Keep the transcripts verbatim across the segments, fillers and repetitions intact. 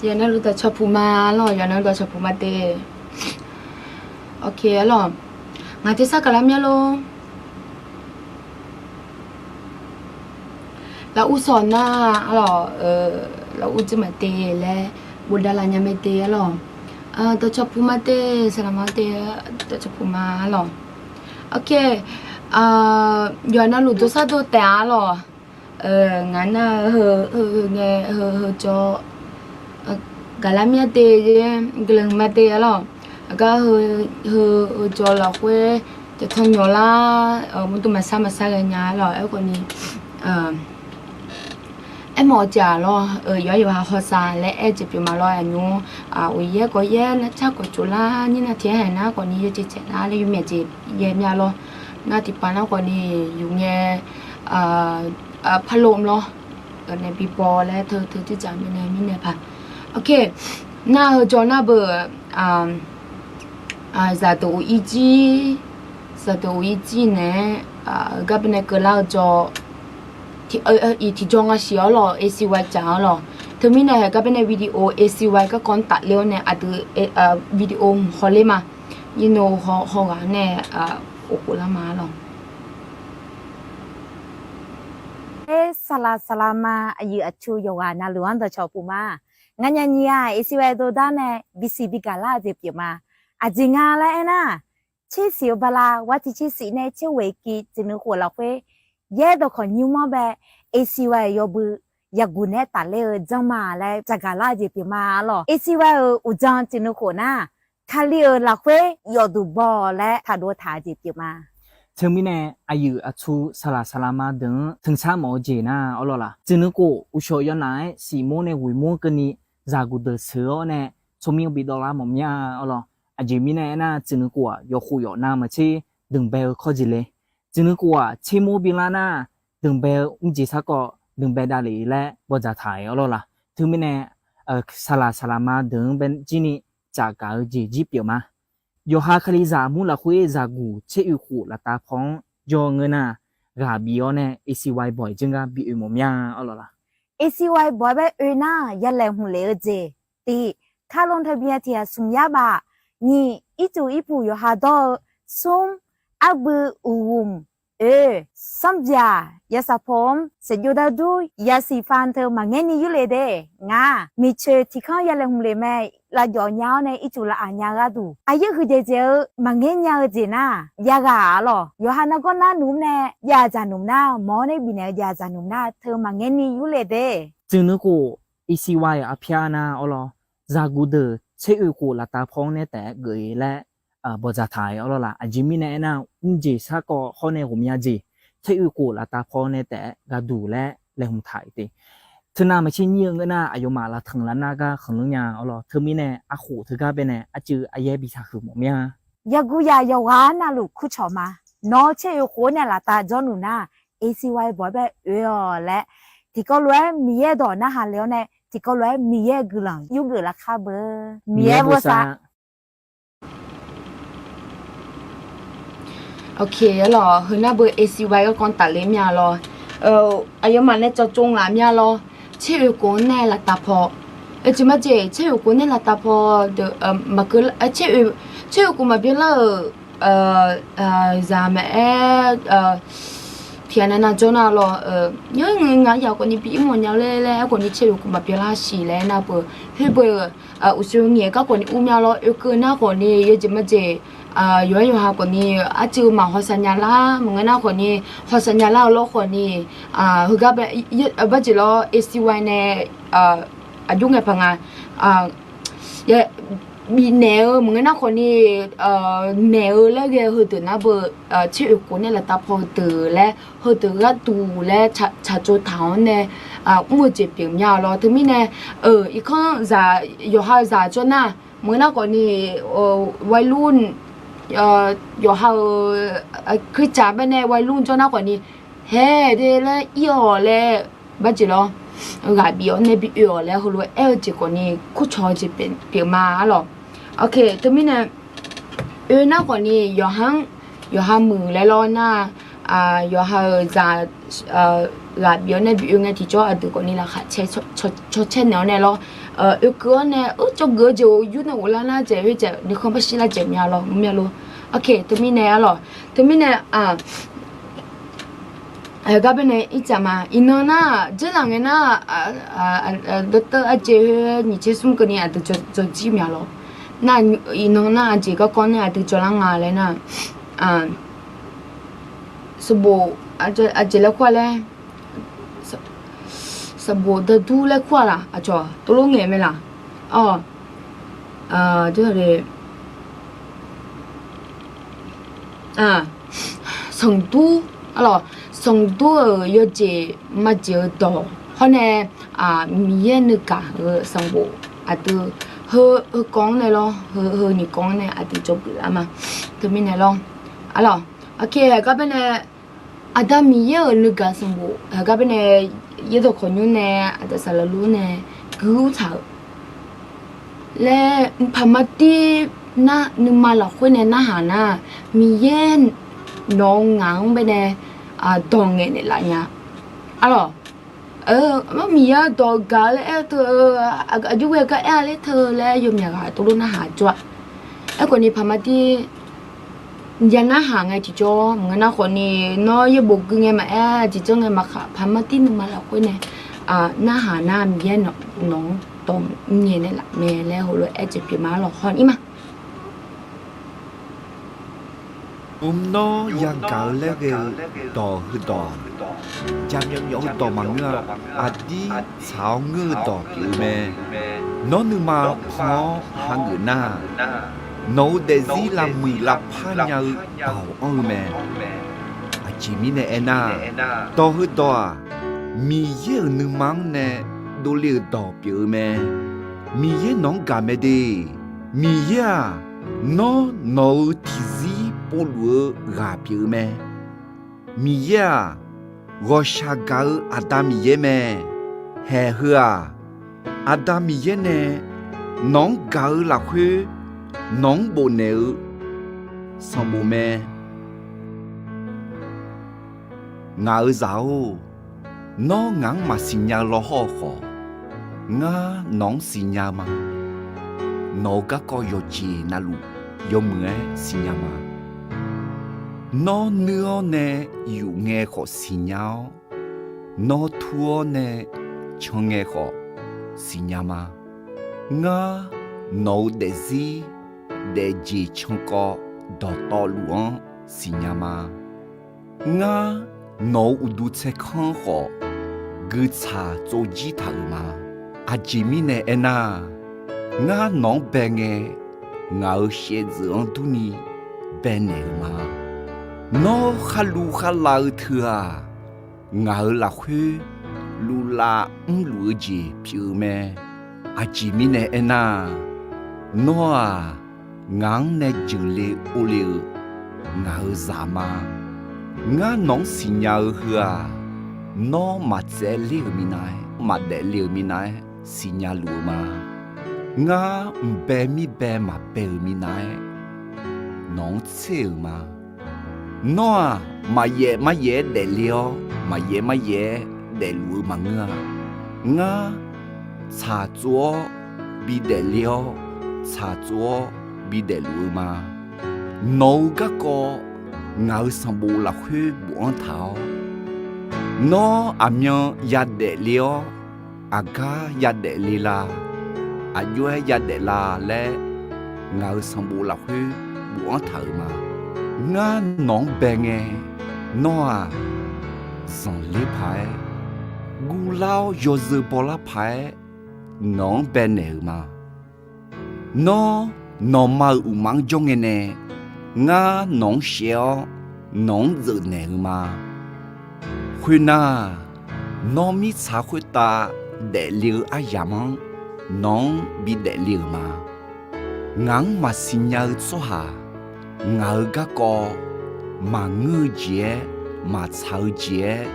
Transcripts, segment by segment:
Yawqnan luf dawqcawq puq ma lawq, yawqnan luf dawqcawq puq ma te. Ok lawq, ngaq tersar gaqlar mya lor. Lafur sawq nar-aq lawq, lafur dzer maq te laer bofdav laf nya mae te lawq. Dawqcawq puq ma te, saqlaq ma te, dawqcawq puq ma lawq. Ok, yawqnan luf dov sar dov taef-a lawq. Ngaq nar-eu heu heu ngae heu heu jawr gaqlar mya te, guiqlanq ma te-a lawq. Aqgar heu heu heu jawr lafkhoer cawqtawq nyawq lar, murdu maqsar maqsar ghae nya lawq. Aerkhawf ni aermawf-eu jeq-aq lawr, yawqha yawqha hawsav laer aer-eu jeq pyeuf ma lawr. Aqnymr uqyaer gawqyaer nar car gawqtsof lar nyir nar tiq aer haiq nar khawf ni yawjeq caev lar laer yawmyav jeq yaer mya lawr. Nar tiqpav nar khawf ni yuf ngae parlov lawr. Nae bi baw laer teu teu tiqdzaq mirnae mirnae paq. Ok, nar heu jawr nar beu zaqdeuq uq ir jir, zaqdeuq uq ir jir nae-aer gar baenae keuvlar-eu jawr, iq tiqjawr nga siq-awr lawq, A C Y jaq-awr lawq. Teumirnae haeq gar baenae video A C Y garkawv-anr tafler-awr nae aqdui video hmq hawler ma. Nyirno haw haw ghaq-anr nae khof khof lar ma lawq. Aer saqlaq saqlaq ma, aqyuif aqtsu yawqghaq navluf-anr dawqcawq puq ma. Nganyaf nyiq-aq A C Y dovdar nae bisiq bigaq lar-eu jeq pyeuf ma. Aqjeq nga laer aernar, tsersiq-eu bala war tiq tsersiq nae tserghoeq kiv tsuif nuikhof lafkhoer yaer dawqkawq nymr mawr bae, A C Y-euq yawbui yaqguq nae-aer tafler-eu janr ma laer tsaqgaq lar-eu jeq pyeuf ma lawq. A C Y-euq uqdzan tsuif nuikhof nar, Kali-euq lafkhoer yawfduq baw-awq laer taqdov taq-eu jeq pyeuf ma. Teumirnae aqyuif aqtsu saqlaq saqlaq ma deuq-anr teusar mawf-eu jeq nar-awr lawq laq, tsuif nuikhof uqshawq yawnaf-aer siqmawr nae ghoeqmawr keuvni zaqguq deuq sheuq-awr nae tsawrmyanr bidawv lar mawf mya-awr lawq. Aqjeq mirnae aernar, tsuif nuikhof-aq yawkhof yawf navmaqtser dmqbae-eu kawr jeq le. Tsuif nuikhof-aq tsermawr bilar nar, dmqbae-eu mrjeq sarkawv dmqbae davlef laer bawdzaq taq-euq-awr lawq laq. Teumirnae saqlaq saqlaq ma deuq-anr bae jirni tsafgaq-eu jeq jir pyeuf ma. Yawqha Kalizaq mur lafkhoer zaqguq tser oe khof laftav paw-anr jawr ngeur nar, ghaq bif-awr nae A C Y bawq-iq janr gar bi oe mawf mya-awr lawq laq. A C Y bawq-aer bae oe nar, ya laeqhmq lef-eu jeq tiq, ค่าลงทะเบียน tiq ghaq smq yar baf, nyiq, ircuf irpuq yawqha dawr-eu, smr, arbui uqghumq, oe, sanrbyaq yasaq paw-anr saeqjov dardur yasiq fa teu maqngaer ni yurlef de. Ngaq miqcoeq tiq kanr ya laeqhmq lef mae. Lavjawf nya-awr nae ircuf lavaq nya gharduq aqyaer huiqdzaeq dzaeq-eu maqngaer nya-eu jeq nar, jav ghaq-a lawq. Yawqha nargawr nar nmr nae jav dzaq nmr nar, mawr-awr nae bifnaeq-eu jav dzaq nmr nar teu maqngaer ni yurlef de. Tsuif nuikhof A C Y-euq arpyar nar-awr lawq, zaqguq deuq tser oe khof laftav paw-anr nae taef-aer geuf-ir laer bawdzaq taq-euq-awr lawq laq. Aqjeq mirnae aernar, mrjeq sarkawv hawr nae ghawqmya jeq tser oe khof laftav paw nae taef-aer gaqduq laer laeqhmq taq-euq te. Teunav maqtser nyir-eu ngeur nar, aqyawfmaf laftanq lar nar gar khanqlanr nya-awr lawq. Teumirnae arkhof teugar baenae arcuiv aryaer bi taqhuiq mawf mya. Yaqguq yaq yawqghaq navluf kurcawq ma. Nawq-eu tser oe khof-anr nae laftav jawr nmr nar, A C Y bawq-aer bae oe-awq laer tiqkawv lof-aer Miqyaer dawq narhaq le-awr nae, tiqkawv lof-aer Miqyaer guiqlanq yurgeuf lafkar beu. Miqyaer bosav. Ok, aerlawq, heu nar beu A C Y garkawv tafler mya lawr. Aqyawfmaf nae cawqcawq laf mya lawr. Tser oe khof-anr nae laftav paw, oe jeq majeq tser oe khof-anr nae laftav paw deuq maqkeuv, tser oe khof maqbyan lar-euq zaq maqaer, tiqghaq navnav jawr nar lawr. Ngar ngaq yaq khawf ni bi ir mawf nya laer laer aerkhawf ni tser oe khof maqbyan lar siq laer aernar beu, khoer beu uqshoe ngaeq gar khawf ni ur mya lawr. Oekeuv nar khawf ni yawjeq majeq yawqha yawqha khawf ni arcuiv-eu maq hawsav nya lar, maqngeur nar khawf ni hawsav nya lar-eu lawr khawf ni, heugar bae barjeq lawr A C Y nae aqjox ngae paq nga, bifnaeq-eu maqngeur nar khawf ni naeq-eu laer ghae-eu heudeuq nar beu, tser oe khof nae laftav paw heudeuq laer heudeuq gharduq laer tsaqtsov taq-anr nae mr-eu jeq pyeuf mya lawr. Teumirnae irkanr zaq yawqha-eu zaq jawr nar, maqngeur nar khawf ni วัยรุ่น, yawqha-euq Khristaq baenae วัยรุ่น jawr nar khawf ni, hae de laer ir-awq laer, barjeq lawr, ghaq bif-awr nae bi oe-awq laer heulof-aer aer-eu jeq khawf ni kurcawq-eu jeq pyeuf ma-a lawq. Ok, teumirnae oe nar khawf ni yawqha-anr, yawqha muiq laer lawr nar, yawqha-euq zaq ghaq bif-awr nae bi oe ngae tiqjawr aqdui khawf ni laqkhaq cae caw caer naeq-awr nae lawr. oekeuv-awr nae, ur, tsawrgeuf-eu jeq-euq yur nae ghoflar nar jaeq khoerjaeq nuikhanr barshir lar jaeq mya lawr, mr mya lor. Oke, teumirnae arlawq, teumirnae, aqgar baenae irtsaq ma. Iqnan nar-aq, dzeurlaf ngae nar-aq, dawrteuv arjeq khoer nyiq tser smr keuvni aqdui dzawjir mya lawr. Nar, iqnan nar aqjeq garkawv nae aqdui dzawlar nga laer nar, sanqbof, aqjeq laer kur-a laer, sanqbof dawrdur laer kur-a laq, aqcawq tov lof ngaeq mae laq. Awq, sanqdur, arlawq, sanqdur-euq yawjeq majeq-eu dawq hawr nae, Miqyaer nuigaq-euq sanqbof aqdui heu, heu kawv-anr nae lawr, heu, heu nyiq kawv-anr nae aqdui dzawgeuf lar ma. Teumirnae lawr, arlawq, aqkaq haqgar baenae, Aqda Miqyaer-euq nuigaq sanqbof haqgar baenae, yaerdawq khawqnymr nae, aqda saqlaq luf-anr nae, guiqlanq taq-euq laer paqma tir nar, nuima lafkhoer nae narhaq nar, Miqyaer nawq-eu ngaq-anr baenae dawq ngaeqnaeq laf nya. Arlawq, Miqyaer dawq gaq-eu laer aer-eu teu, aqjox ghae gar aer-a ler teu laer yawmyaq ghaq tov lof narhaq jawr-a. Aerkhawf ni paqma tir ya narhaq ngae tiqjawr maqngeur nar khawf ni, nawr yaerbof gui ngae maqaer, tiqjanr ngae maqkhaq, paqma tir nuima lafkhoer nae narhaq nar, Miqyaer nawq-anr dawq mrnyae naeqlaf mae laer heulof-aer aer jeq pyeuf ma lawq. Hawni ma. Mr, nawr yagaq-eu laer ghae-eu dawq heudawq-aq, jaqmyawf myawf-eu dawq maqngeur-a. Aqdir tsaq-awr ngeur-eu dawq pyeuf-eu mae. Nawr nuima pan-awr hageuf nar, nawq-euq daefzir lavmuiq lavpar nya-eu baoq anr-eu mae. Aqjeq mirnae aernar, dawq heudawq-aq, Miqyaer-euq nuima-anr nae dovle-euq dawq pyeuf-eu mae. Miqyaer nawq-anr gaq mae de. Miqyaer-aq, nawr nawq-euq tiqzir povluf-eu ghaq pyeuf-eu mae. Miqyaer-aq, ghawqshaq gaq-eu Aqda Miqyaer mae. Haeq heu-aq, Aqda Miqyaer nae nawq-anr gaq-eu lafkhoer nawq-anr bofnaeq-eu sanqbof mae. Ngaq-euq zaq-or, nawr ngaq-anr maqsiq nya-eu lawhawr-eu khawf, ngar nawq-anr siqnya-eu ma. Nawq-euq garkawv yawqjeq navluf yawmuiq-aer siqnya ma. Nawr nuir-awr nae yuf ngae khawf siqnya-awr, nawr tur-awr nae can ngae khawf siqnya ma. Ngar nawq-euq daefzir daefjeq cankawv dawqtawvluf-anr siqnya ma. Ngar nawq-euq uqduq tsaerkanr khawf guiqtsaq tsovjir taq-euq ma. Aqjeq mirnae aernar, ngar nawq-anr bae ngae, ngaq-euq shaevdzeuf-anr durni baenaeq-euq ma. Nawr kharluv kharlav-eu teu-aq, ngaq-euq lafkhoer luvlav mrluf-eu jeq pyeuf-eu mae. Aqjeq mirnae aernar, nawr-aq, ngaq-anr nae jeuqle orle-eu ngaq-euq zaq ma. Ngar nawq-anr siqnya-eu heu-aq, nawr maqtsaevler-euq minav-aer, maqdaefle-euq minav-aer siqnya luf-eu ma. Ngar mqbae mirbae maqbae-euq minav-aer nawq-anr tser-euq ma. Nawr-aq, maqyaef maryaef-aer daefle-awr, maqyaef maryaef-aer daefluf-eu maqngeur-a. Ngar tsaqtsov-awr bidaefle-awr, tsaqtsov-awr bidaefluf-eu ma. Nawq-euq garkawv ngaq-euq sanqbof lafkhoer bofanr taq-awr, nawr aqmyan yadaef le-awr, aqgar yadaef le la, aqjox-aer yadaef la laer, ngaq-euq sanqbof lafkhoer bofanr taq-euq ma. Ngar nawq-anr bae ngae, nawr-aq, zanqler paq-aer, guvlar-awr yawzeu bawlar paq-aer nawq-anr baenaeq-euq ma. Nawr nawqma-euq uqmaf-anr jawr ngae nae, ngar nawq-anr shaev-awr nawq-anr zeufnaeq-euq ma. Khoernar, nawr mirtsaq khoertav daefle-eu aryamq-anr nawq-anr bidaef le-euq ma. Ngaq-anr maqsiq nya-eu tsawrhaq, ngaq-euq garkawv maqngeur-eu jeq-aer, maqtsaq-eu jeq-aer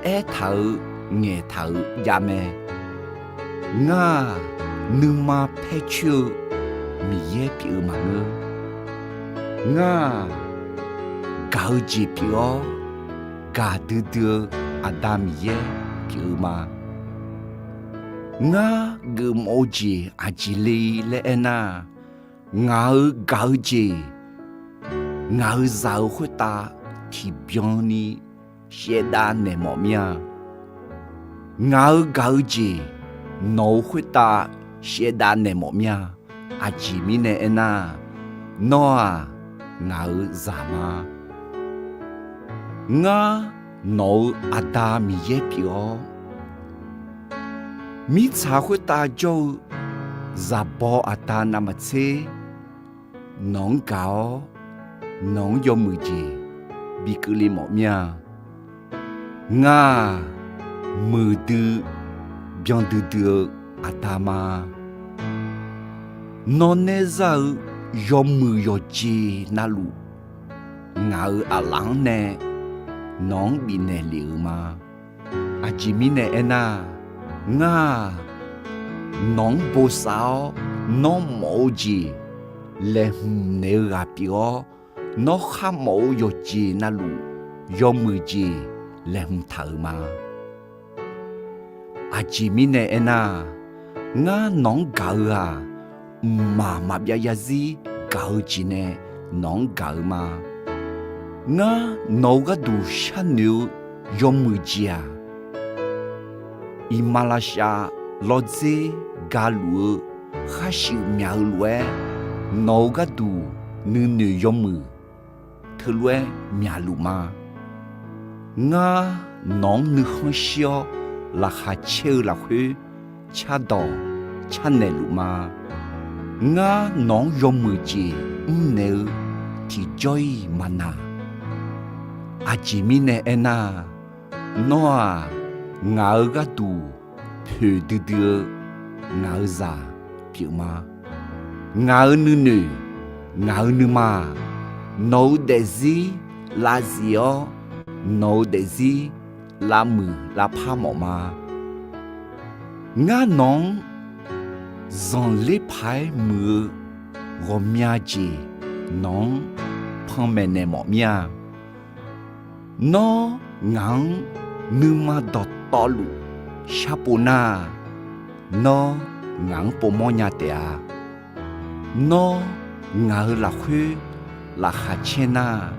aertaq-euq ngaeqtaq-euq javmae. Ngar-aq, nuima paer coer-eu Miqyaer pyeuf-eu maqngeur. Ngar-aq, gaq-eu jeq pyeuf-awr, gaqdui dui-eu Aqda Miqyaer pyeuf-eu ma. Ngar geufmawf-eu jeq aqjeq le laer aernar, ngaq-euq gaq-eu jeq ngaq-euq zaq-euq khoertav tiqbyan ni shaevdav naeq mawf mir-a. Ngaq-euq gaq-eu jeq nawq-euq khoertav shaevdav naeq mawf mir-a. Aqjeq mirnae aernar, nawr-aq ngaq-euq zaq ma. Ngar nawq-euq Aqda Miqyaer pyeuf-awr, mirtsaq khoertav jawr-eu zaqbaw aqda navmaqtser nawq-anr gaq-awr, nawq-anr yawmuiq jeq bi keuvle mawf mir-a. Ngar-aq, muiqdui byandui dui-eu Aqda ma. Nawr naerzar-eu yawmuiq yawqjeq navluf, ngaq-euq aqlaf-anr nae nawq-anr bifnaeq lef-euq ma. Aqjeq mirnae aernar, ngar-aq, nawq-anr bosav-awr, nawr mawf-eu jeq laeqhmq naeq-eu ghaq pyeuf-awr, nawr kharmawf-eu yawqjeq navluf yawmuiq jeq laeqhmq taq-euq ma. Aqjeq mirnae aernar, ngar nawq-anr gaq-eu-aq, mqmaq maqbyav yarzir gaq-eu jeq nae nawq-anr gaq-eu ma. Ngar nawq-euq gharduq sharnoeq-eu yawmuiq jeq-aq, iqmalavshav lawrdzer galuf-eu khar shuif myaq-eu lof-aer, nawq-euq gharduq nuinoeq yawmuiq teulof-aer myaqluf ma. Ngar nawq-anr nuikhanr shir-awr laqkhaq caer-eu lafkhoer cardawq carnaeq luf ma. Ngar nawq-anr yawmuiq jeq mrnaeq-eu tiqjawr-iq maqnaq. Aqjeq mirnae aernar, nawr-aq, ngaq-euq gharduq poeqdui dui-eu ngaq-euq zaq pyeuf ma. Ngaq-euq nuinoeq, ngaq-euq nuima-aq, nawq-euq daefzir lavzif-awr, nawq-euq daefzir lavmuiq lavpar mawf ma. Ngar nawq-anr zanqler paq-aer muiq-eu ghawqmya jeq nawq-anr panmaeq naeq mawf mir-a. Nawr ngaq-anr nuima dawqtawvluf sharpov nar-aq, nawr ngaq-anr povmawr nya taef-a. Nawr ngaq-euq lafkhoer laqkhaq caer nar-aq,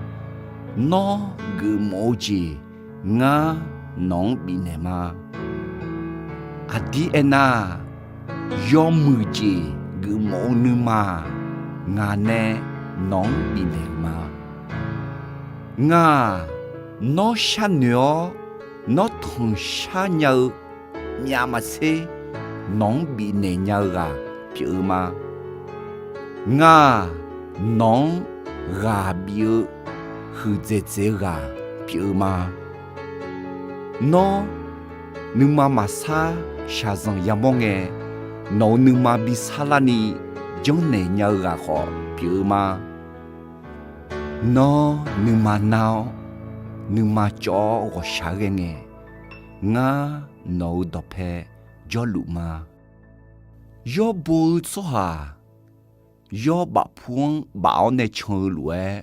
nawr geufmawf-eu jeq ngar nawq-anr bifnaeq ma. Aqdir aernar-aq, yawmuiq jeq geufmawf-eu nuima-aq, ngaq nae nawq-anr bifnaeq-euq ma. Ngar-aq, nawr sharnoeq-awr nawr tanqshar nya-eu myavmaqtser nawq-anr bifnaeq nya-eu ghaq pyeuf-eu ma. Ngar-aq, nawq-anr ghaq bif-eu huiqdzaeq dzaeq-eu ghaq pyeuf-eu ma. Nawr nuima maqsar shaqzanq yamawr ngae, nawq-euq nuima bi sarlarni janrnaeq nya-eu ghaq khawf pyeuf-eu ma. Nawr nuima nar-awr, nuima cawv-awr ghawqshaq ghae ngae, ngar nawq-euq dawqpae jawrluf ma. Yawr bo-eu tsawrhaq yawr bafpu-anr baf-awr nae can-eu lof-aer,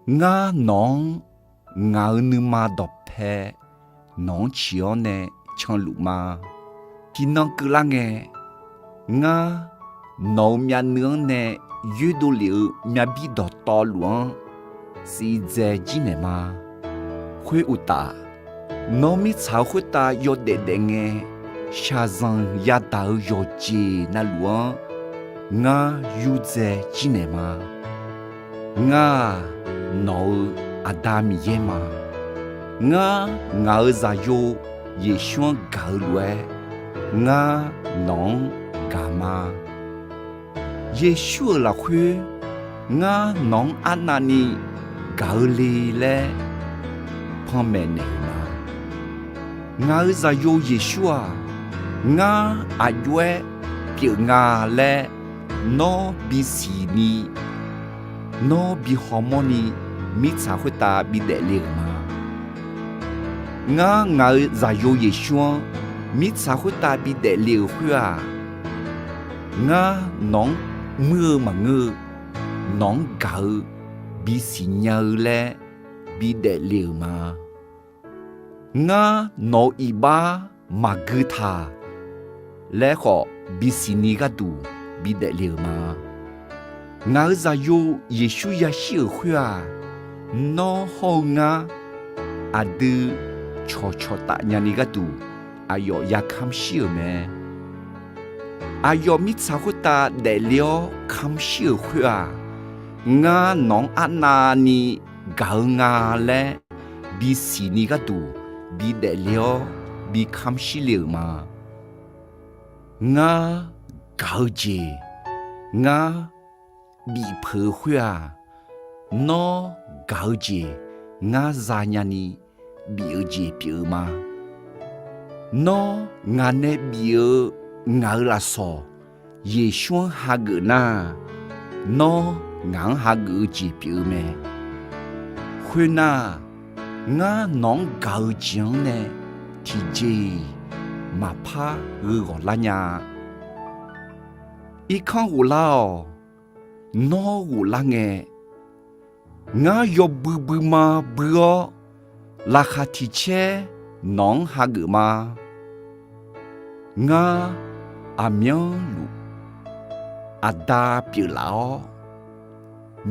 ngar nawq-anr ngaq-euq nuima dawqpae nawq-anr ciq-awr nae canluf ma. Tiqnan keuvlar ngae, ngar nawq-euq myavnuiv-anr nae yoerdov lef-eu myavbir dawqtawvluf-anr siqdzae jirnaeq ma. Khoeruqtaf, nawr mirtsaq-eu khoertav yawdaef daef ngae, shaqzanq yadaq-eu yawqjeq navluf-anr ngar yurdzae jirnaeq ma. Ngar-aq, nawq-euq Aqda Miqyaer ma. Ngar ngaq-euq Zaqyo Yeqsur-anr gaq-eu lof-aer, ngar nawq-anr gaq ma. Yeqsur-euq lafkhoer ngar nawq-anr arnavni gaq-eu le laer panmaeq naeq-euq ma. Ngaq-euq Zaqyo Yeqsur-aq, ngar aqjox-aer pyeuf nga laer nawr bisiq ni, nawr bi hawmawr ni mirtsaq khoertav bidaef le-euq ma. Ngar ngaq-euq Zaqyo Yeqsur-anr mirtsaq khoertav bidaef le-euq khoer-aq, ngar nawq-anr muir-eu maqngeur-eu, nawq-anr gaq-eu bisiq nya-eu laer bidaef le-euq ma. Ngar nawq-euq iqbax maqgui taq laer khawf bisiq ni gharduq bidaef le-euq ma. Ngaq-euq Zaqyo Yeqsur yashir-euq khoer-aq, nawr hawr-eu ngar aqdui cawqcawq taf nyani gharduq aqyawf ya kamr shir-euq mae. Aqyawf mirtsaq khoertav daefle-awr kamr shir-euq khoer-aq, ngar nawq-anr arnavni gaq-eu nga laer bisiq ni gharduq bidaef le-awr bi kamr shir le-euq ma. Ngar gaq-eu jeq ngar bif peuq-eu khoer-aq, nawr gaq-eu jeq ngar zanya ni bif-eu jeq pyeuf-eu ma. Nawr ngaq nae bif-eu ngaq-euq lafsawq Yeqsur-anr hageuf nar, nawr ngaq-anr hageuf-eu jeq pyeuf-eu mae. Khoernar, ngar nawq-anr gaq-eu jeq-anr nae tiqjeq-iq maqpar gheu ghawq lar nya-a. Irkanr ghoflar-awq. Nawr ghoflar ngae, ngar yawbui buima bui-awr, laqkhaq tiq caer nawq-anr hageuf ma. Ngar aqmyanluf Aqda pyeuflaf-awr,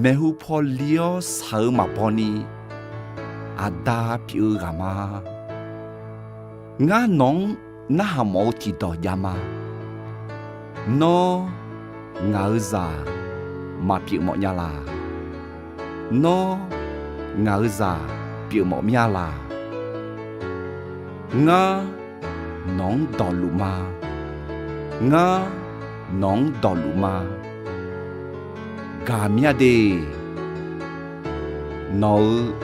maeqhu paw li-awr shaq-eu maqbaw ni Aqda pyeuf-eu ghaq ma. Ngar nawq-anr narhaq mawf-eu tiqdawq jav ma. Nawr ngaq-euq zaq maqpyeuf mawf nya laq? Nawr ngaq-euq zaq pyeuf mawf mir-a laq? Ngar nawq-anr dawqluf ma. Ngar nawq-anr dawqluf ma. Gaq mir-a de. Nawq-euq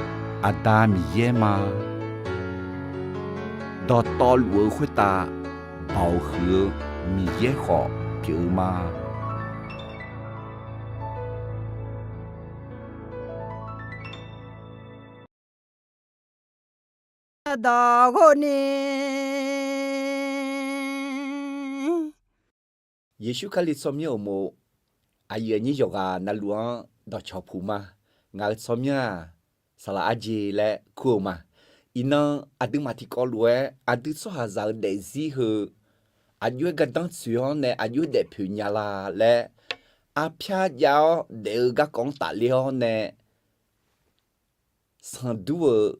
Aqda Miqyaer ma. Dawqtawv luf-eu khoertav baoq huiq-eu Miqyaer khawf pyeuf-eu ma. Dawq ghov ni, Yeqsur Kali tsawrmyanr uqmov aqyuif aqnyir yawqghaq navluf-anr dawqcawq puq ma. Ngaq-euq tsawrmyanr-aq, saqlaq arjeq laer kur-eu ma. Iqnan aqduimaf tiqkawv lof-aer aqdui tsawrhaqzaq-eu daefzir heu aqjox-aer gardanr tsoeq-awr nae aqjox-aer daefpoeq nya la laer, arpyar jav-awr daef-eu garkawv-anr tafler-awr nae, sanqdur-euq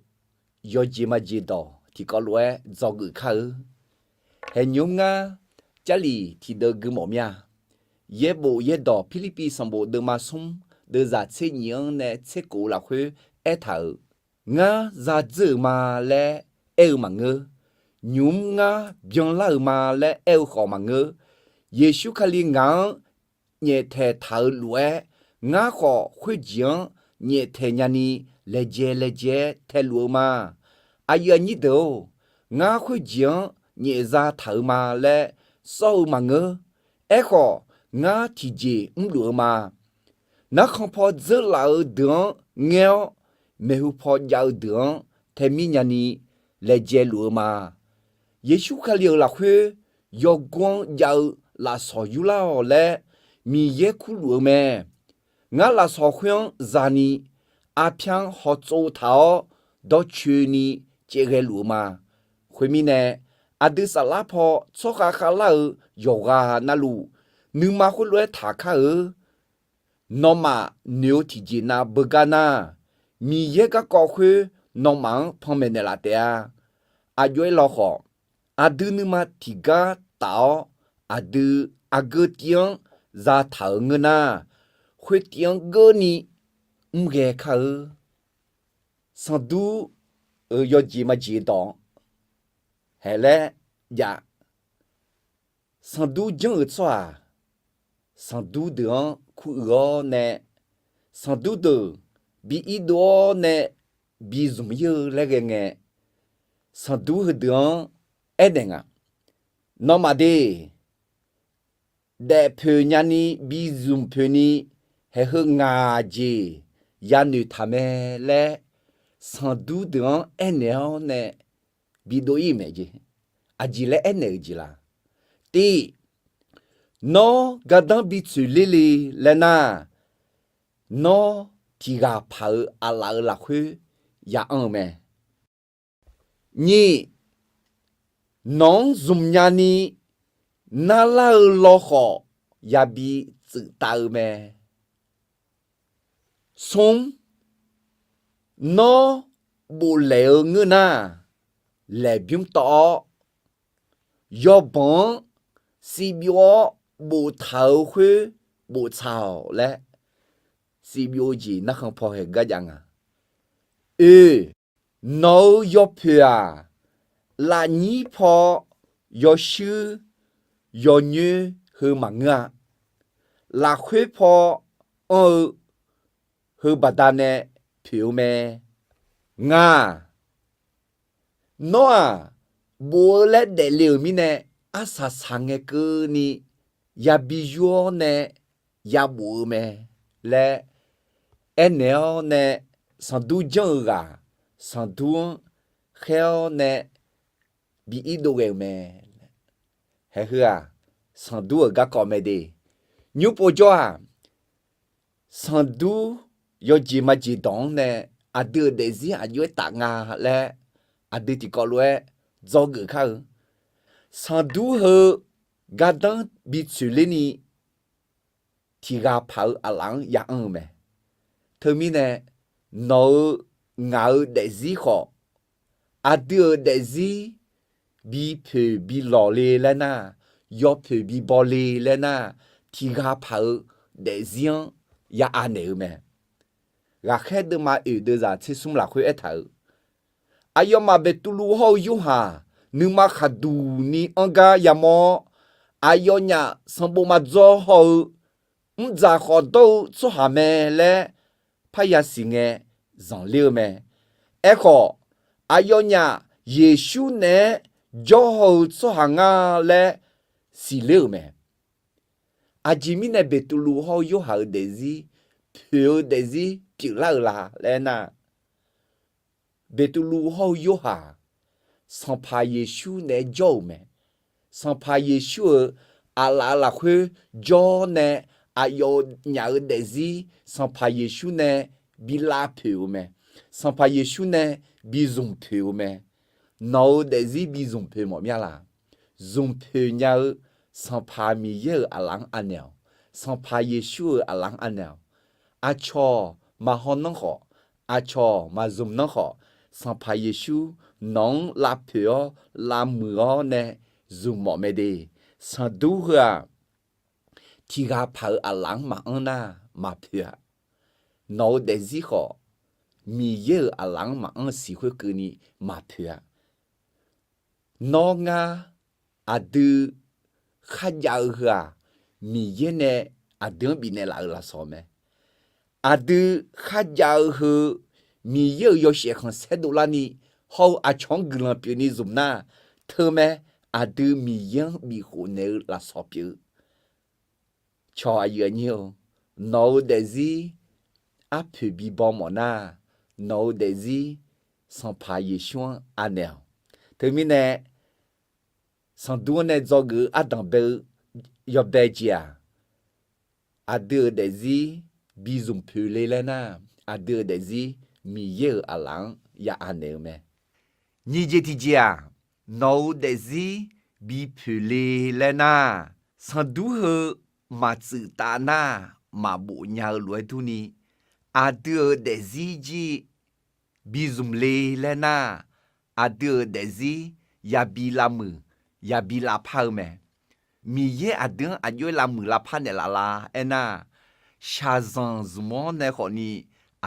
yawjeq majeq dawq tiqkawv lof-aer dzawgeuf kar-eu. Haeqnymr ngar Jarlif tiqdeuv gui mawf mir-a. Yaerbof yaerdawq Pirlirpiv sanqbof deuvma smr deuvzaq tser nyif-anr nae tser kof-eu lafkhoer aertaq-euq, ngar zadzeur-euq ma laer aer-eu maqngeur. Nymq-mr ngar byanlar-euq ma laer aer-eu khawf maqngeur. Yeqsur Kali ngaq-anr nyaeftaeq taq-eu lof-aer, ngar khawf khoerjeq-anr nyaeftaeq nyani laejae laejae-aer taeluf-eu ma. Aqyuif aqnyir deuq-or, ngar khoerjeq-anr nyaefza taq-euq ma laer sawr-eu maqngeur. Aerkhawf, ngar tiqjeq mrluf-eu ma. Narkhan paw dzeurlaf-eu deuq-anr ngaer-awr, maeqhu paw jav-eu deuq-anr taemir nyani laejae luf-eu ma. Yeqsur Kali-euq lafkhoer yawgor-anr jav-eu lafsawq yurlar-awq laer Miqyaer kurluf-eu mae. Ngar lafsawq khoer-anr zani arpyar-anr hawtsov taq-awr dawrcoeni caevghae luf-eu ma. Khoermirnae, aqdui saflar paw tsawrkhav khavlar-eu yawqghaq navluf, nuima khoerlof-aer taqkar-eu, nawmaf noeq-eu tiqjeq nav beugar nar, Miqyaer garkawv khoer nawmaf-anr panmaeq naeqlaf taef-a. Aqjox-aer lawkhawf, aqdui nuima tiqgar taf-awr, aqdui aqgeu tiv-anr zataq-euq ngeur nar, khoertiv-anr geurni mrghae kar-eu. Sanqdur-euq yawjeq majeq dawq haeq laer jav. Sanqdur janr-euq tsawrhaq, sanqdur deuq-anr kuruiq-awr nae, sanqdur deuq bi irdov-awr nae bi zmq ir-eu laer ghae ngae, sanqdur heudeuq-anr aernaeq nga, nawmaf de, daefpoeq nyani bi zmq poeqni haeq heu ngaq jeq yanoeq taq mae laer, sanqdur deuq-anr aernaeq-awr nae bidov ir-euq mae jeq. Aqjeq laer aernaeq-euq jeq la? Tiv, nawr gardanr bitsoeq ler le laer nar, nawr tiq ghaq paq-eu aqlaf-euq lafkhoer ya anr-eu mae. Nyiq, nawq-anr zmq nyani narlar-eu lawkhawf yabi tsuif taf-eu mae. Smr, nawr boflaeq-eu ngeur nar, laeqbymr tawv-awr, yawbanq-anr sivbyov-awr boftaq-euq khoer boftsaq-awq laer, sivbyov-eu jeq narkhan paw haeq gar jav nga. Oe, nawq-euq yawpoeq-aq, lafnyir paw yawshuir yawnyoer heu maqngeur-a. Lafkhoer paw anr-eu heu baqdanae poeq-eu mae. Ngaq, nawr-aq, bof-eu laer daefle-euq mirnae, arsaq saq ngae keuvni yabi yur-awr nae yabof-eu mae laer aernaeq-awr nae, sanqdur janr-eu ghaq sanqdur-anr khaer-awr nae bi irdov ghae-eu mae. Haeq heu-aq, sanqdur-euq garkawv mae de. Nymr povjawr-aq, sanqdur yawjeq majeq dawq-anr nae aqdui-euq daefzir aqjox-aer taf nga laer aqdui tiqkawv lof-aer dzawgeuf kar-eu. Sanqdur heu gardanr bi tsoeq lerni tiq ghaq paq-eu aqlaf-anr ya anr-eu mae. Teumirnae nawq-euq ngaq-euq daefzir khawf, aqdui-euq daefzir bi poeq bi lawq le laer nar, yawpoeq bi baw le laer nar, tiq ghaq paq-eu daefzir-anr ya anaeq-eu mae. Ghaqkhaer deuvma oeq deuvzaq tser smr lafkhoer aertaq-euq, aqyawfmaf Beqtuvluv hawr-eu Yorhaq nuima khaqduq ni anr gar yamawr-awr, aqyawfnyaf sanqbof maqdzaw haw-eu mrdzaq khawf dawr-eu tsawrhaq mae laer parya siq ngae zanqler-eu mae. Aerkhawf, aqyawfnyaf Yeqsur naeq-aer jawr haw-eu tsawrhaq nga laer siqler-euq mae. Aqjeq mirnae Beqtuvluv hawr-eu Yorhaq-euq daefzir, poeq-eu daefzir pyeuflar-euq la laer nar, Beqtuvluv hawr-eu Yorhaq, Sanqpaq Yeqsur naeq-aer jawr-euq mae. Sanqpaq Yeqsur-euq aqlaf lafkhoer jawr nae, aqyawfnyaf-euq daefzir Sanqpaq Yeqsur nae bi lavpoeq-eu mae. Sanqpaq Yeqsur nae bi zmq poeq-eu mae. Nawq-euq daefzir bi zmq poeq mawf mya la? Zmq poeq nya-eu Sanqpaq Miqyaer-euq aqlaf-anr anaeq-awq. Sanqpaq Yeqsur-euq aqlaf-anr anaeq-awq. Aqcawq maqhaw nanr khawf, aqcawq maqzmq nanr khawf, Sanqpaq Yeqsur nawq-anr lavpoeq-awr lavmuiq-awr nae zmq mawf mae de. Sanqdur heu-aq, tiq ghaq paq-euq aqlaf-anr maqanr nar maqpoeq-a. Nawq-euq daefzir khawf, Miqyaer-euq aqlaf-anr maqanr siq khoerkeuvni maqpoeq-a. Nawr ngar aqdui kharjav-eu heu-aq, Miqyaer nae aqdui-anr bifnaeq laf-euq lafsawq mae. Aqdui kharjav-eu heu Miqyaer-euq yawshaef khanqsaer dovlarni hawr-eu aqcawq-anr guiqlanq pyeufni zmq nar, teumae aqdui Miqyaer-anr bifkhof naeq-eu lafsawq pyeuf-eu. Cawq aqyuif aqnyir-eu, nawq-euq daefzir arpoeq bibaw mawf nar, nawq-euq daefzir Sanqpaq Yeqsur-anr anaeq-awq. Teumirnae sanqdur-anr nae dzawgeuf-eu ardanq bae-eu yawbae jeq-aq, aqdui-euq daefzir bi zmq poeq le laer nar, aqdui-euq daefzir Miqyaer-euq aqlaf-anr ya anaeq-eu mae. Nyiq jeq tiqjeq-aq, nawq-euq daefzir bi poeq le laer nar, sanqdur heu maqtsuif taf nar, maqbof nya-eu lof-aer durni, aqdui-euq daefzir jir bi zmq le laer nar, aqdui-euq daefzir yabi lavmuiq, yabi lavpar-eu mae. Miqyaer aqdui-anr aqjox-aer lavmuiq lavpar naeqlaf la aernar, shaqzanq zmq-awr nae khawfni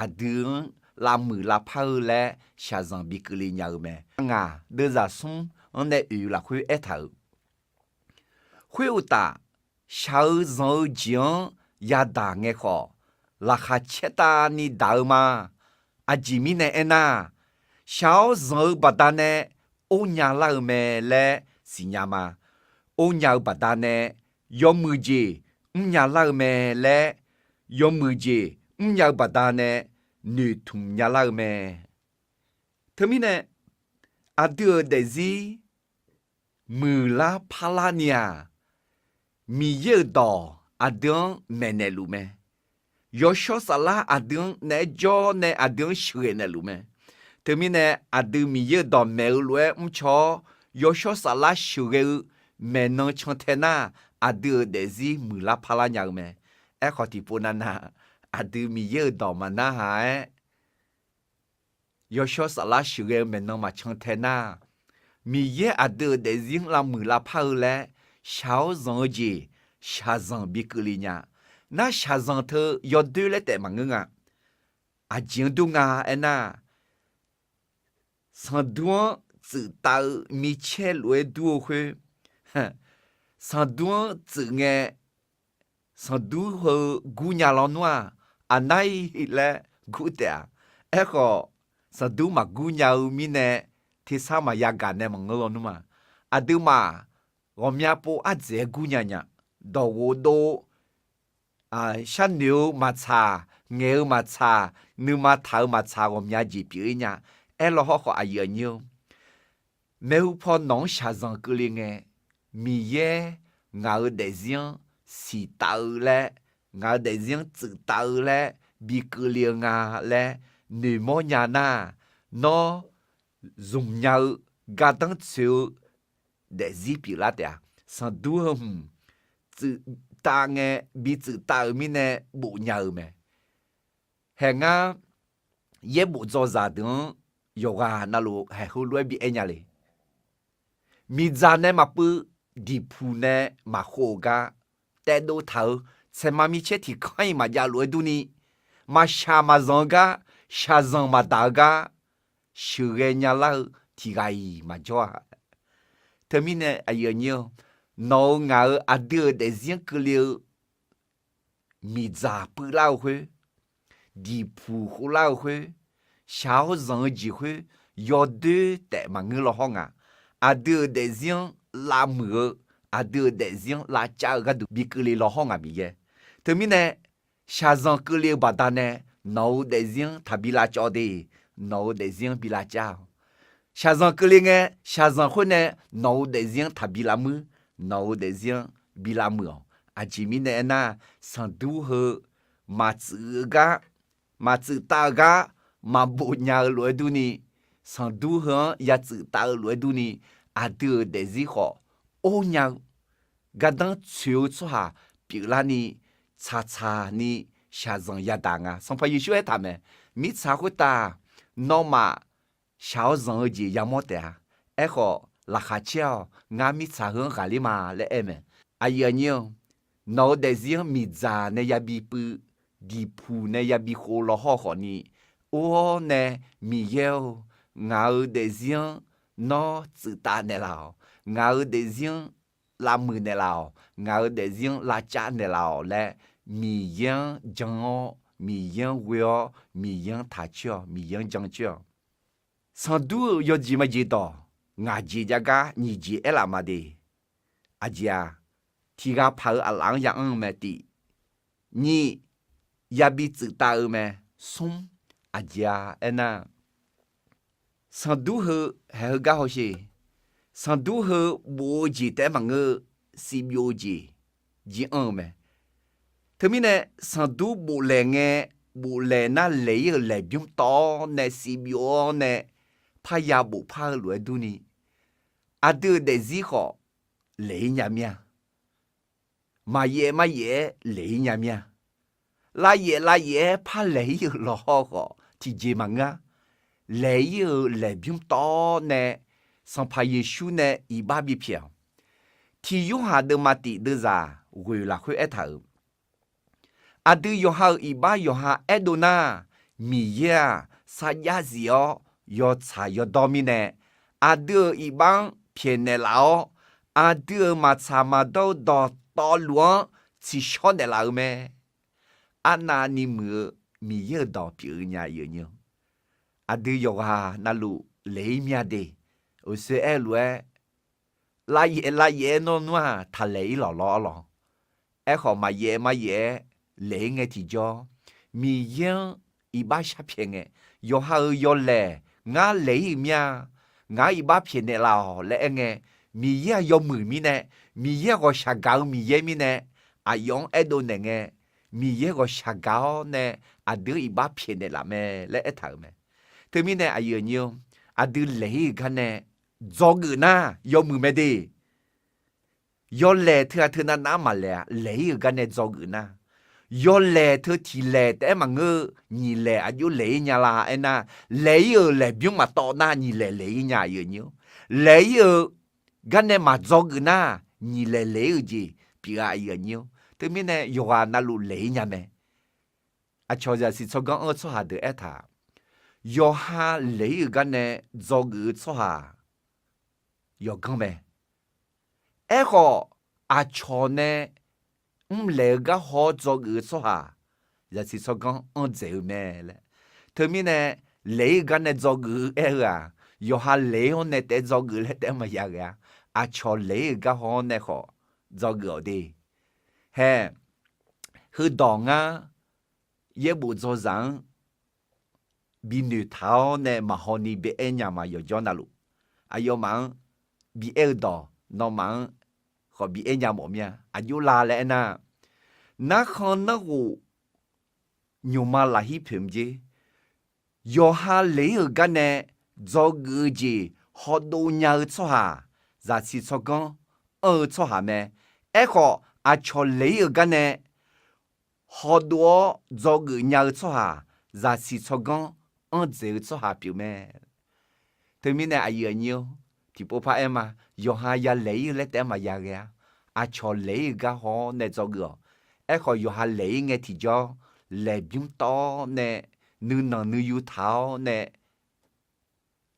aqdui-anr lavmuiq lavpar-eu laer shaqzanq bi keuvle nya-eu mae. Ngaq deuvzaq smr-anr nae oeq lafkhoer aertaq-euq, khoeruqtaf, shaq-eu zanq-eu jeq-anr yadaq ngae khawf, laqkhaq caertavni daq-eu ma. Aqjeq mirnae aernar, shaq-awr zanq-eu baqdanae or nya lar-eu mae laer siqnya ma. Or nya-eu baqdanae yawmuiq jeq mrnya lar-eu mae laer, yawmuiq jeq mrnya-eu baqdanae noeqtmq nya lar-eu mae. Teumirnae, aqdui-euq daefzir muiqlar parlar ni-aq, Miqyaer-euq dawq aqdui-anr maeqnaeq luf mae. Yawshawr Saflar aqdui-anr naeq-aer jawr nae aqdui-anr sheuqghae naeqluf mae. Teumirnae, aqdui Miqyaer-euq dawqmaeq-eu lof-aer mrcaw-awr yawshawr saflar sheuqghae-eu maeqnan cantae nar, aqdui-euq daefzir muiqlar parlar nya-eu mae. Aerkhawf, tiqpov navnav aqdui Miqyaer-euq dawq maqnarhaq-aer, yawshawr saflar sheuqghae-eu maeqnan maqcan tae nar, Miqyaer aqdui-euq daefzir-anr lavmuiq lavpar-eu laer shaq-awr zanq-eu jeq shaqzanq bi keuvle nya. Nar shaqzanq teu yawdoer laer taef maqngeur nga. Aqjeq-anr dur nga aernar, sanqdur-anr tsuif tav-eu micaer lof-aer dur-eu khoer, sanqdur-anr tsuif ngae, sanqdur heu gurnya lawnmr-aq, aqnar-iq laer gur taef-a. Aerkhawf, sanqdur maqgur nya-eu mirnae, tersar maqya gaq nae maqngeur lawnmr-aq, aqduimaf ghawqmya pov ardzaeq-aer gurnya nya. Dawqghof dov, sharnoeq-eu maqtsaq, ngaeq-eu maqtsaq, nuima taq-eu maqtsaq ghawqmya jeq pyeuf-ir nya. Aerlaw hawrkhawf aqyuif aqnyir-or, maeqhu paw nawq-anr shaqzanq keuvle ngae, Miqyaer ngaq-euq daefzir-anr siqtav-eu laer, ngaq-euq daefzir-anr tsuif tav-eu laer bi keuvle-eu nga laer noeqmawr nya nar, nawr zmq nya-eu gardanr tsoeq-eu daefzir pyeuflar taef-a. Sanqdur heu hmq tsuif tav ngae, bi tsuif tav-euq mirnae bofnya-eu mae. Hae ngar, yaerbof dzawzaq deuq-anr yawqghaq navluf haeq heulof-aer bi aer nya le. Miqdzaq nae maqpuiv, diqpuq nae maqkhov-eu gar, taevdov taq-eu, tsaeqma micaer tiqkanr-iq maqjav lof-aer durni, maqshaq maqzanq-eu gar, shaqzanq maqdaq-eu gar, sheuqghae nyalar-eu tiq ghaq-iq maqjawr-a. Teumirnae aqyuif aqnyir-or, nawq-euq ngaq-euq aqdui-euq daefzir-anr keuvle-eu miqdzaq puivlar-eu khoer, diqpuq khovlar-eu khoer, shaq-awr zanq-eu jeq khoer, yawdoer taef maqngeur law hawr nga. Aqdui-euq daefzir-anr lavmuiq-eu, aqdui-euq daefzir-anr lavcav-eu gharduq bi keuvle law hawr nga Miqyaer. Teumirnae, shaqzanq keuvle-eu baqdanae nawq-euq daefzir-anr taqbi lavcawv de, nawq-euq daefzir-anr bi lavcav-awq. Shaqzanq keuvle ngae, shaqzanq khoer nae nawq-euq daefzir-anr taqbi lavmuir, nawq-euq daefzir-anr bi lavmuiq-awq. Aqjeq mirnae aernar, sanqdur heu maqtsuif-eu gar, maqtsuif tav-eu gar, maqbof nya-eu lof-aer durni, sanqdur heu-anr ya tsuif tav-eu lof-aer durni, aqdui-euq daefzir khawf or nya-eu, gardanr tsoeq-eu tsawrhaq pyeuflarni, tsaqtsaq ni shaqzanq yadaq nga. Sanqpaq Yeqsur aertaq mae, mirtsaq khoertav nawmaf shaq-awr zanq-eu jeq yamawr taef-a. Aerkhawf, laqkhaq caer-awq, ngar mirtsaq heu-anr ghaqler ma laer aer mae. Aqyuif aqnyir-or, nawq-euq daefzir-anr miqdzaq nae yabi puiv, diqpuq nae yabi khov law hawr khawfni, or-awr nae, Miqyaer-or, ngaq-euq daefzir-anr nawr tsuif tav naeqlaf-awq, ngaq-euq daefzir-anr lavmuiq naeqlaf-awq, ngaq-euq daefzir-anr lavcav naeqlaf-awq laer, Miqyaer-anr jan-awr, Miqyaer-anr ghoe-awr, Miqyaer-anr taq coer-awq, Miqyaer-anr jan coer-awq. Sanqdur-euq yawjeq majeq dawq, ngaq jeq jav gar nyiq jeq aerlaf ma de. Aqjeq-aq, tiq ghaq paq-eu aqlaf-anr ya'anr-eu mae tiq, nyiq, yabi tsuif tav-eu mae, smr, aqjeq-a aernar, sanqdur heu haeq heugar hawsher, sanqdur heu bof-eu jeq taef-aer maqngeur, sivbyov-eu jeq jir anr-eu mae. Teumirnae, sanqdur boflaeq ngae, boflaeq nar laeq-ir-euq laeqbymr tawv-awr nae sivbyov-awr nae parya bofpar-eu lof-aer durni, aqdui-euq daefzir khawf laeq-ir nya mir-a. Maqyaef maryaef-aer laeq-ir nya mir-a. Lavyaef lavyaef-aer par laeq-ir-euq lawqhaw khawf tiqjeq maqngeur-a. Laeq-ir-euq laeqbymr tawv-awr nae, Sanqpaq Yeqsur nae iqbax bipyaeq-awq. Tiq Yorhaq deuvma tiq deuvzaq ghoeq lafkhoer aertaq-euq, aqdui yawqha-euq iqbax yawqha aerdov nar, Miqyaer-aq sarjax zif-awr yawtsaq yawdawr mirnae, aqdui-euq iqbax-anr pyaeqnaeq laf-awr, aqdui-euq maqtsaq maqdawr-eu dawqtawvluf-anr tsiqshawr naeqlaf-eu mae. Arnavni muiq-eu Miqyaer-euq dawq pyeuf-eu nya. Aqdui yawqghaq navluf laeq-ir mya de. Uqshoe aer-eu lof-aer, lavyaef lavyaef-aer nawr nmr-aq taqlaeq-ir lawq lawr-awr lawq. Aerkhawf, maqyaef maryaef-aer laeq-ir ngae tiqjawr, Miqyaer-anr iqbax shar pyaeq ngae, yawqha-euq yawlaeq ngar laeq-ir-euq mir-a, ngaq-anr iqbax pyaeqnaeq laf-awq laer aer ngae, Miqyaer-aq yawmuiq mirnae, Miqyaer-aq ghawqshaq gaq-eu Miqyaer mirnae, aqyawf-anr aerdov naeq ngae, Miqyaer ghawqshaq gaq-awr nae aqdui-anr iqbax pyaeqnaeq laf mae laer aertaq-euq mae. Teumirnae aqyuif aqnyir-or, aqdui laeq-ir-euq gar nae dzawgeuf nar yawmuiq mae de. Yawlaeq teughaq teunav nav-anr maqlaeq-a. Laeq-ir-euq gar nae dzawgeuf nar, yawlaeq teu tiq laeq taef-aer maqngeur-eu, nyiq laeq aqjox laeq-ir nya la aernar, laeq-ir-euq laeqbymr maqtawv nar nyiq laeq laeq-ir nya, aqyuif aqnyir-or. Laeq-ir-euq gar nae maqdzawgeuf nar, nyiq laeq laeq-ir-euq jeq pyeuf-a, aqyuif aqnyir-or. Teumirnae yawqghaq navluf laeq-ir nya mae. Aqcawq zaqsiq tsawrganr anr-eu tsawrhaq deuq aertaq, yawqha laeq-ir-euq gar nae dzawgeuf-eu tsawrhaq yawqganr mae. Aerkhawf, aqcawq nae mrlaeq-eu gar haw-awr dzawgeuf-eu tsawrhaq zaqsiq tsawrganr anr dzaeq-eu mae laer. Teumirnae, laeq-ir-euq gar nae dzawgeuf-eu aer-eu-aq, yawqha laeq-ir-awr nae taef-aer dzawgeuf laer taef-aer maqya ghae-a. Aqcawq laeq-ir-euq gar haw-awr nae khawf dzawgeuf-awq de. Hae, heudawq ngar yaerbof dzawzaq-anr binoeq taq-awr nae maqhaw ni bi aer nya ma, yawqjawr navluf. Aqyawfmaf-anr bi aer-eu dawq nawmaf-anr khawf bi aer nya mawf mir-a. Aqjox la laer aernar, narkhan narghof nymqma lafhir poeq mr jer. Yawqha laeq-ir-euq gar nae dzawgeuf-eu jeq hawdov nya-eu tsawrhaq zaqsiq tsawrganr anr-eu tsawrhaq mae. Aerkhawf, aqcawq laeq-ir-euq gar nae hawdov-awr dzawgeuf nya-eu tsawrhaq zaqsiq tsawrganr anr dzaeq-eu tsawrhaq pyeuf mae. Teumirnae aqyuif aqnyir-or, tiqpov par aer ma. Yawqha ya laeq-ir-eu laer taef-aer maqya ghae-a. Aqcawq laeq-ir-euq gar haw-awr nae dzawgeuf-awq. Aerkhawf, yawqha laeq-ir ngae tiqjawr, laeqbymr tawv-awr nae nuinanq nuiyu taq-awr nae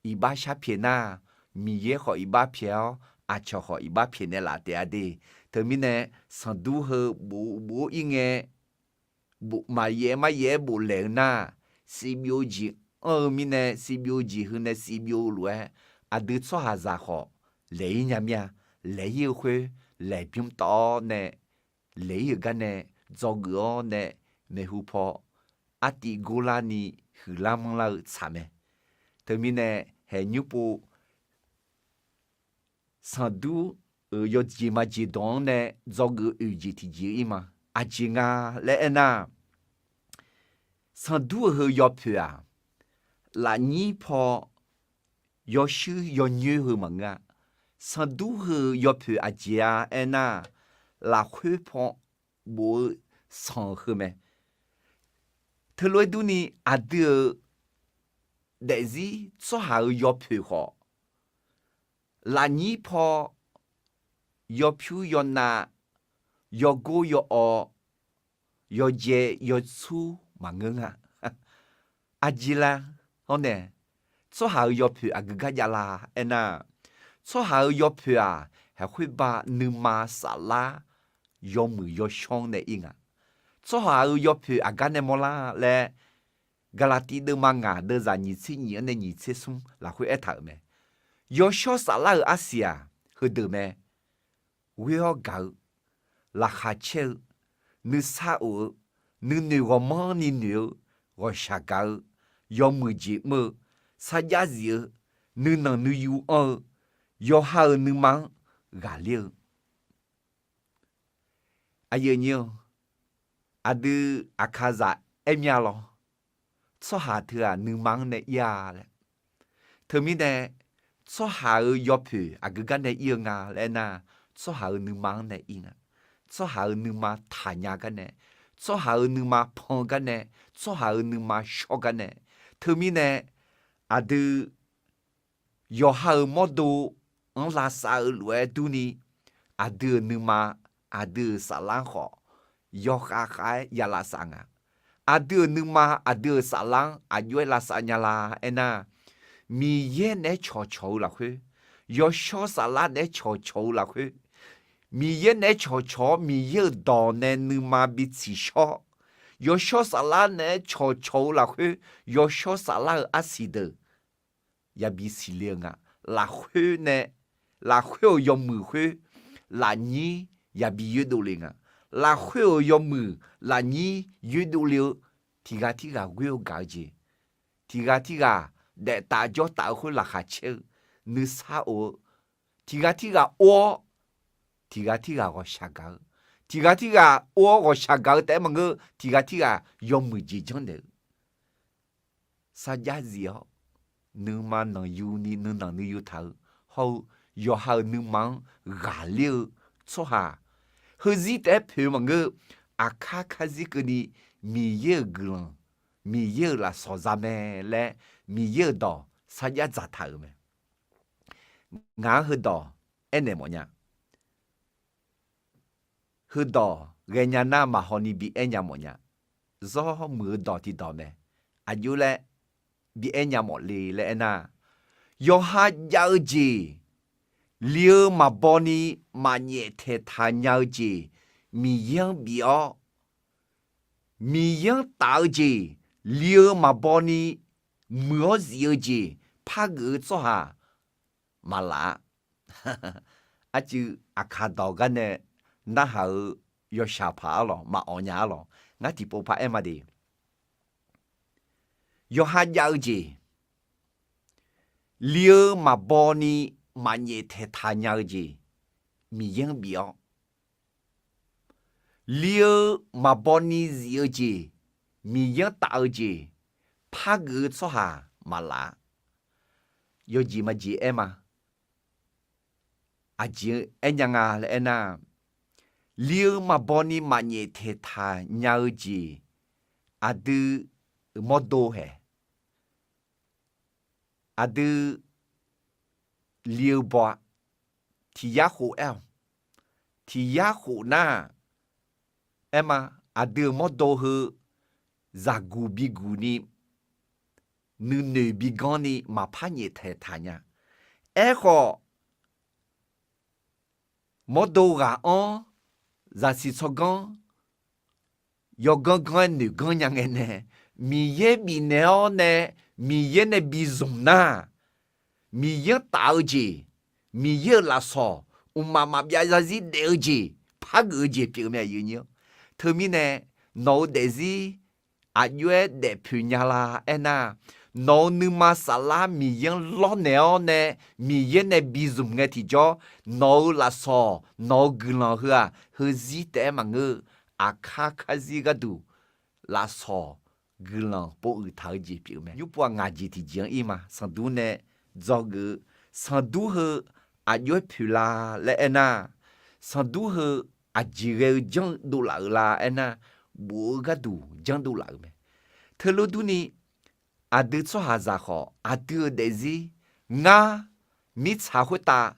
iqbax shar pyaeq nar, Miqyaer khawf iqbax pyaeq-awr, aqcawq khawf iqbax pyaeq naeqlaf taef-a de. Teumirnae, sanqdur heu bof bof-ir ngae, bof maqyaef maryaef-aer boflaeq-eu nar, sivbyov jeq anr-eu mirnae, sivbyov jeq heu nae sivbyov lof-aer, aqdui tsawrhaqzaq khawf laeq-ir nya mir-a. Laeq-ir-eu khoer, laeqbymr tawv-awr nae, laeq-ir-euq gar nae dzawgeuf-awr nae, maeqhu paw artiv gorlarni huiqlar manrlar-eu tsaq mae. Teumirnae, haeq nymr pov sanqdur-euq yawjeq majeq dawq-anr nae dzawgeuf-eu oeq jeq tiqjeq-ir ma. Aqjeq nga laer aernar, sanqdur-euq heu yawpoeq-aq, lafnyir paw yawshuir yawnyoer heu maqngeur-a. Sanqdur heu yawpoeq aqjeq-a aernar, lafkhoer paw bof-eu sanq-euq heu mae. Teulof-aer durni, aqdui-euq daefzir tsawrhaq-euq yawpoeq khawf, lafnyir paw yawpyur yawnav, yawgor yawawv, yawjae yawtsur maqngeur nga. Aqjeq la hawr nae, tsawrhaq-euq yawpoeq aqgeu gar jav la aernar, tsawrhaq-euq yawpoeq-aq, haeqkhoer ba nuima saflar yawmuiq yawshawr-anr nae ir nga. Tsawrhaq-euq yawpoeq aqgar nae mawrlar laer, Gaqlaqtiv deuvma ngaq deuvzaq nyiq tser nyiq-anr nae nyiq tser smr lafkhoer aertaq-euq mae. Yawshawr saflar-euq arsiq-aq, heudeuq mae. Ghoer-awr gaq-eu, laqkhaq caer-eu, nuisar of-eu, nuinoeq ghawqmanrni noeq-eu, ghawqshaq gaq-eu, yawmuiq jeq mr-eu, sarjax zif-eu, nuinanq nuiyu anr-eu, yawqha-euq nuima-anr ghaqler-eu. Aqyuif aqnyir-eu, aqdui aqkaqzaq aer mya lawr, tsawrhaq teu-aq nuima-anr nae ir-a laer. Teumirnae, tsawrhaq-euq yawpoeq aqgeu gar nae ir-eu nga laer aernar, tsawrhaq-euq nuima-anr nae ir nga. Tsawrhaq-euq nuima taqnya gar nae, tsawrhaq-euq nuima pan gar nae, tsawrhaq-euq nuima shawr gar nae. Teumirnae, aqdui yawqha-euq mawrdo-anr lavsav-eu lof-aer durni, aqdui-euq nuima, aqdui-euq saflar-anr khawf, yawkhav khav-aer ya lavsav nga. Aqdui-euq nuima, aqdui-euq saflar-anr aqjox-aer lavsav nya la aernar, Miqyaer naeq-aer cawqcawq-eu lafkhoer, yawshawr saflar naeq-aer cawqcawq-eu lafkhoer, Miqyaer naeq-aer cawqcawq-awr Miqyaer-euq dawq nae nuima bi tsiqshawr, yawshawr saflar naeq-aer cawqcawq-eu lafkhoer, yawshawr saflar-euq arsiq deuq yabi siqle-eu nga. Lafkhoer nae, lafkhoer-euq yawmuiq khoer, lafnyir yabi yoerdov le nga. Lafkhoer-euq yawmuiq lafnyir yoerdov le-eu, tiqghaq tirghaq ghoer-eu gaq-eu jeq, tiqghaq tirghaq daeftaf jawrtaf-eu khoer laqkhaq caer-eu, nuisar of-eu, tiqghaq tirghaq or-awr, tiqghaq tirghaq ghawqshaq gaq-eu, tiqghaq tirghaq or-awr ghawqshaq gaq-eu taef-aer maqngeur, tiqghaq tirghaq yawmuiq jeq janrnaeq-eu, sarjax zif-awr, nuima nanqyu ni nuinanq nuiyu taq-eu, hawr-eu yawqha-euq nuima-anr ghaqler-eu tsawrhaq, heuzir taef-aer poeq-eu maqngeur-eu, aqkar karzir keuvni Miqyaer-euq guiqlanq, Miqyaer-euq lafsawq za mae laer Miqyaer-euq dawq sarjax dzaqtaq-euq mae. Ngaq-anr heudawq aernaeq mawfnya. Heudawq ghaenya nar maqhaw ni bi aer nya mawfnya. Zawr muiq-eu dawq tiqdawq mae. Aqjox laer bi aer nya mawf le laer aernar, yawqha jav-eu jeq, li-eu maqbaw ni maqnyaef taeqtaq nya-eu jeq, Miqyaer-anr bif-awr, Miqyaer-anr taf-eu jeq, li-eu maqbaw ni muiq-awr zif-eu jeq pargeuf-eu tsawrhaq maqlaf-a. Arcuiv aqkaq dawq gar nae narhaq-eu yawshaq paq-ar lawq, maqawq nya-ar lawq. Ngar tiqpov par aer ma de. Yawqha jav-eu jeq, li-eu maqbaw ni maqnyaef taeqtaq nya-eu jeq, Miqyaer-anr bif-awr, li-eu maqbaw ni zif-eu jeq, Miqyaer-anr taf-eu jeq pargeuf-eu tsawrhaq maqlaf-a. Yawjeq majeq aer ma. Aqjeq aer nya nga laer aernar, li-eu maqbaw ni maqnyaef taeqtaq nya-eu jeq, aqdui mawrdo haeq, aqdui li-eu baw-a. Tiq yar khof aer-awq. Tiq yar khof nar, aer ma, aqdui-euq mawrdo heu zaqguq biguq ni, nuinoeq biganr ni maqpar nyaef taeqtaq nya. Aerkhawf, mawrdo ghaq-anr zaqsiq tsawrganr yawganr ganr-aer noeq ganr nya ngae nae, Miqyaer bifnaeq-awr nae, Miqyaer nae bizmq nar, Miqyaer-anr taf-eu jeq, Miqyaer-euq lafsawq, mqmaq maqbyav zarzir daef-eu jeq, pargeuf-eu jeq pyeuf-eu mae, aqyuif aqnyir-awr. Teumirnae, nawq-eu daefzir aqjox-aer daefpoeq nya la aernar, nawq-eu nuima saflar Miqyaer-anr lawrnaeq-awr nae, Miqyaer nae bizmq ngae tiqjawr, nawq-eu lafsawq, nawq-eu guiqlanq heu-aq, heuzir taef-aer maqngeur-eu, aqkar karzir gharduq lafsawq guiqlanq pov uiq taq-eu jeq pyeuf-eu mae. Nymrpov-aq, ngaq jeq tiqjeq-anr ir ma. Sanqdur nae dzawgeuf-eu, sanqdur heu aqjox-aer poeq la laer aernar, sanqdur heu aqjeq ghae-eu janr dovlaf-euq la aernar, bof-eu gharduq janr dovlaf-euq mae. Teulof durni, aqdui tsawrhaqzaq khawf, aqdui-euq daefzir, ngar mirtsaq khoertav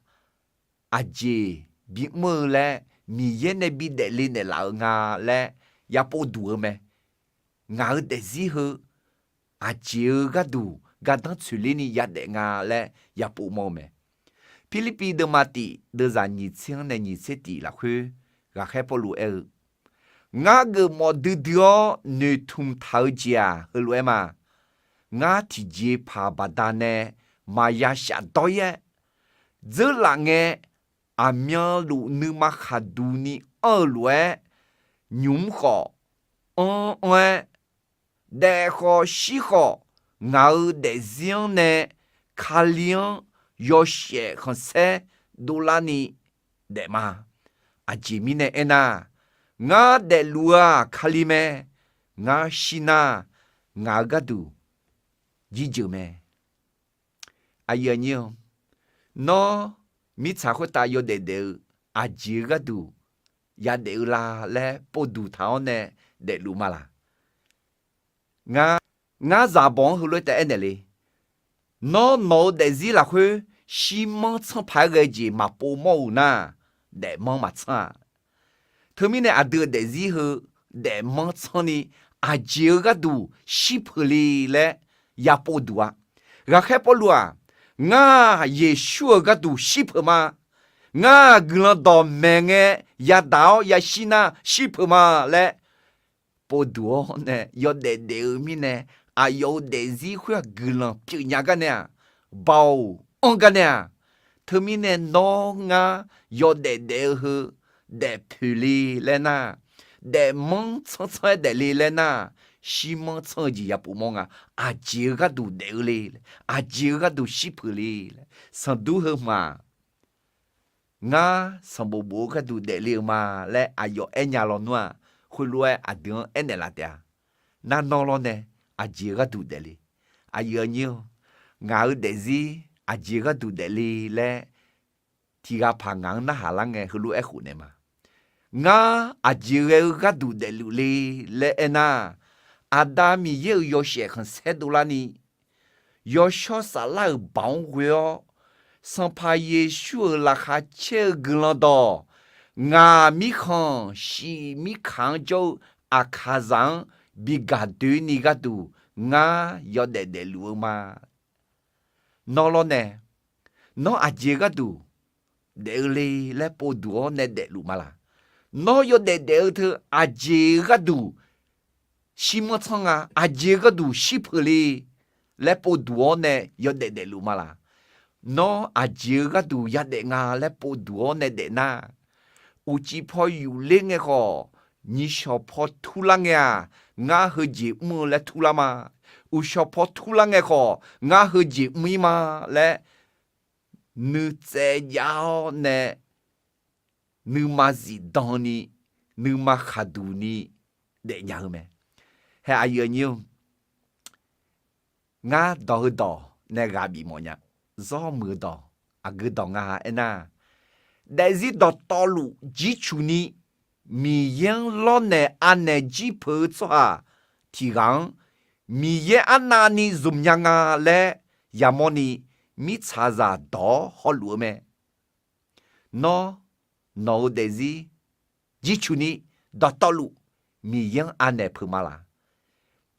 aqjeq bimr-eu laer, Miqyaer nae bidaef le naeqlaf-eu nga laer yapov duq-eu mae. Ngaq-euq daefzir heu aqjeq-eu gharduq gardanr tsoeqler ni yadaef nga laer yapov mawr-eu mae. Pirlirpiv deuvma tif deuvzaq nyiq tser-anr nae nyiq tser tif lafkhoer, ghaqkhaer Pawrluv aer-eu, Ngar geufmawf duidui-awr noeqtmq taq-eu jeq-aq heulof-aer ma. Ngar tiqjeqpaq baqdanae maqya shafdawr-ir-aer, dzeurlaf ngae, aqmyanluf nuima khaqduq ni anr-eu lof-aer, nymq-mr khawf anr anr-aer, daef khawf shir khawf, ngaq-euq daefzir-anr nae Kali-anr yawshaef khanqsaer dovlarni daef ma. Aqjeq mirnae aernar, ngar daefluf-eu-aq Kali mae. Ngar shir nar, ngaq-euq gharduq jirjeuq mae. Aqyuif aqnyir-eu, nawr mirtsaq khoertav yawdaef daef-eu aqjeq-eu gharduq yadaef-eu la laer povduq taq-awr nae daefluf ma laq? Ngar, ngar zaqbawq-anr heulof-aer taef aernaeq le. Nawr nawq-eu daefzir lafkhoer shirmanr tsanr paq-aer ghae jeq maqpov mawr-euq nar, daefmanr maqtsanr-a. Teumirnae aqdui-euq daefzir heu daefmanr tsanr ni aqjeq-eu gharduq shirpeuq le laer yapov duq-a. Ghaqkhaer Pawrluv-aq, ngar Yeqsur-euq gharduq shirpeuq ma. Ngar guiqlanq dawqmaeq ngae yadaq-awr yashir nar shirpeuq ma laer povduq-awr nae yawdaef daef-eu mirnae, aqyawf-euq daefzir khoer-aq guiqlanq pyeufnya gar nae-aq, baoq anr gar nae-aq, teumirnae nawr ngar yawdaef daef-eu heu daefpoeq le laer nar, daefmanr tsanr tsanr-aer daefle laer nar, shirmanr tsanr-eu jeq yapov mawr nga. Aqjeq-eu gharduq daef-eu le, aqjeq-eu gharduq shirpeuq le laer, sanqdur heu hmq-aq, ngar sanqbof bof-eu gharduq daefle-eu ma laer aqyawf aernya lawnmr-aq, khoerlof-aer aqdui-anr aernaeq laf taef-a. Nar nawr lawr nae aqjeq-eu gharduq daefle? Aqyuif aqnyir-eu, ngaq-euq daefzir aqjeq gharduq daefle laer tiqghaq paq ngaq-anr narhaq lar ngae heulof-aer khofnaeq ma. Ngar aqjeq ghae-eu gharduq daefluf le laer aernar, Aqda Miqyaer-euq yawshaef khanqsaer dovlarni, Yawshawr Saflar-euq baoq-anr ghoe-awr, Sanqpaq Yeqsur-euq laqkhaq caer-eu guiqlanq dawq, ngaq mirkhanq shif mirkaq-anr jawr-eu Aqkaqzaq-anr bi gaq doeni gharduq ngar yawdaef daefluf-eu ma. Nawr lawrnae, nawr aqjeq gharduq daef-eu le laer povduq-awr nae daefluf ma laq? Nawr yawdaef daef-eu teu aqjeq gharduq shirmanr tsanr nga, aqjeq gharduq shir peuq le laer povduq-awr nae yawdaef daefluf ma laq? Nawr aqjeq-eu gharduq yadaef nga laer povduq-awr nae daefnar, uqcif paw yufler ngae khawf, nyiqshawq paw turlar ngae-aq, ngar heujeq mr-eu laer turlar ma. Uqshawq paw turlar ngae khawf, ngar heujeq mr-ir ma laer nuitsaev jav-awr nae nuima zifdan ni, nuima khaqduq ni daefnya-eu mae. Hae aqyuif aqnyir-or, ngar dawq heudawq nae ghaq bif mawf nya. Zawr muiq-eu dawq, aqgeu dawq nga aernar, daefzir dawqtawvluf jircuf ni Miqyaer-anr lawrnaeq anaeq jir peuq-eu tsawrhaq tiq ghaq-anr Miqyaer arnavni zmq nya nga laer yamawr ni mirtsaqzaq dawq-awr hawluf-eu mae. Nawr, nawq-euq daefzir jircuf ni dawqtawvluf Miqyaer-anr anaeq peuq ma laq?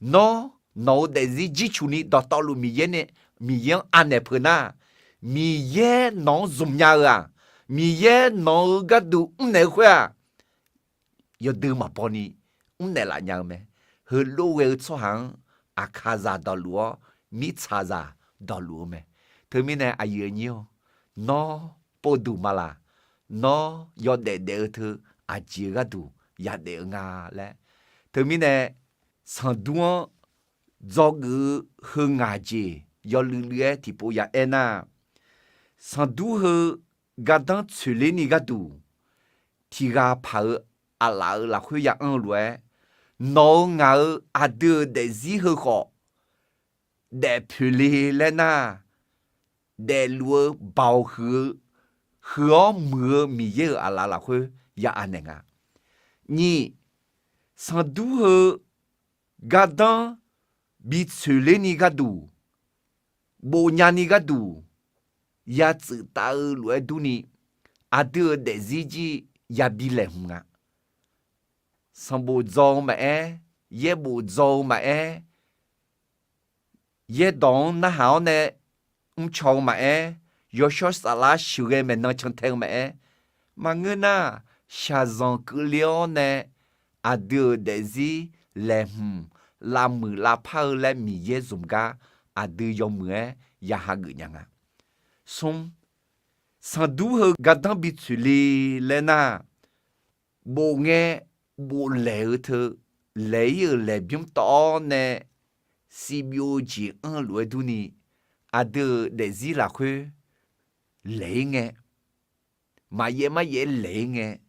Nawr, nawq-euq daefzir jircuf ni dawqtawvluf Miqyaer nae, Miqyaer-anr anaeq peuq nar, Miqyaer nawq-anr zmq nya-eu-aq, Miqyaer nawq-euq gharduq mrnaeq-eu khoer-aq, yawdui maqbaw ni mrnaeq laf nya-eu mae. Heulof ghae-eu tsawrhaq-anr Aqkaqzaq dawqluf-awr, mirtsaqzaq dawqluf-eu mae. Teumirnae aqyuif aqnyir-or, nawr povduq ma laq? Nawr yawdaef daef-eu teu aqjeq gharduq yadaef-eu nga laer. Teumirnae sanqdur-anr dzawgeuf-eu heu ngaq jeq yawluiv luiv-aer tiqpov ya aernar, sanqdur heu gardanr tsoeqler ni gharduq tiq ghaq paq-eu aqlaf-euq lafkhoer ya anr-eu lof-aer, nawq-euq ngaq-euq aqdui-euq daefzir heu khawf daef poeq le laer nar, daefluf-eu baoq huiq-eu, huiq-awr muiq-eu Miqyaer-euq aqlaf lafkhoer ya anaeq nga. Nyiq, sanqdur heu gardanr bi tsoeqler ni gharduq, bofnya ni gharduq ya tsuif taf-eu lof-aer durni, aqdui-euq daefzir jir yabi laeqhmq nga. Sanqbof dzaw-eu maqaer, yaerbof dzaw-eu maqaer, yaerdawq-anr narhaq-awr nae mrcaw-eu maqaer, yawshawr saflar sheuqghae maeqnan cantae-eu maqaer, maqngeur nar, shaqzanq keuvle-awr nae aqdui-euq daefzir laeqhmq lavmuiq lavpar-eu laer Miqyaer zmq gar aqdui yawmuiq-aer ya hageuf nya nga. Smr, sanqdur heu gardanr bi tsoeq le laer nar, bof ngae boflaeq-eu teu laeq-ir-euq laeqbymr tawv-awr nae sivbyov-eu jeq anr-eu lof-aer durni, aqdui-euq daefzir lafkhoer laeq-ir ngae, maqyaev maryaev laeq-ir ngae,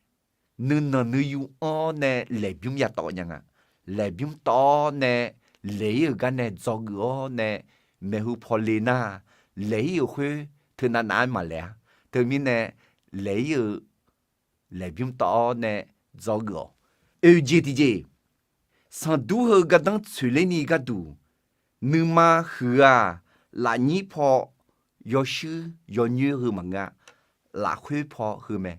nuinanq nuiyu anr-awr nae laeqbymr yatawv nya nga. Laeqbymr tawv-awr nae laeq-ir-euq gar nae dzawgeuf-awr nae maeqhu paw le nar, laeq-ir-euq khoer teunav nav-aer maqlaeq-a. Teumirnae laeq-ir-euq laeqbymr tawv-awr nae dzawgeuf-awq. Oeq jeq tiqjeq, sanqdur heu gardanr tsoeqler ni gharduq, nuima huiq-aq, lafnyir paw yawshuir yawnyoer heu maqngeur-a. Lafkhoer paw heu mae.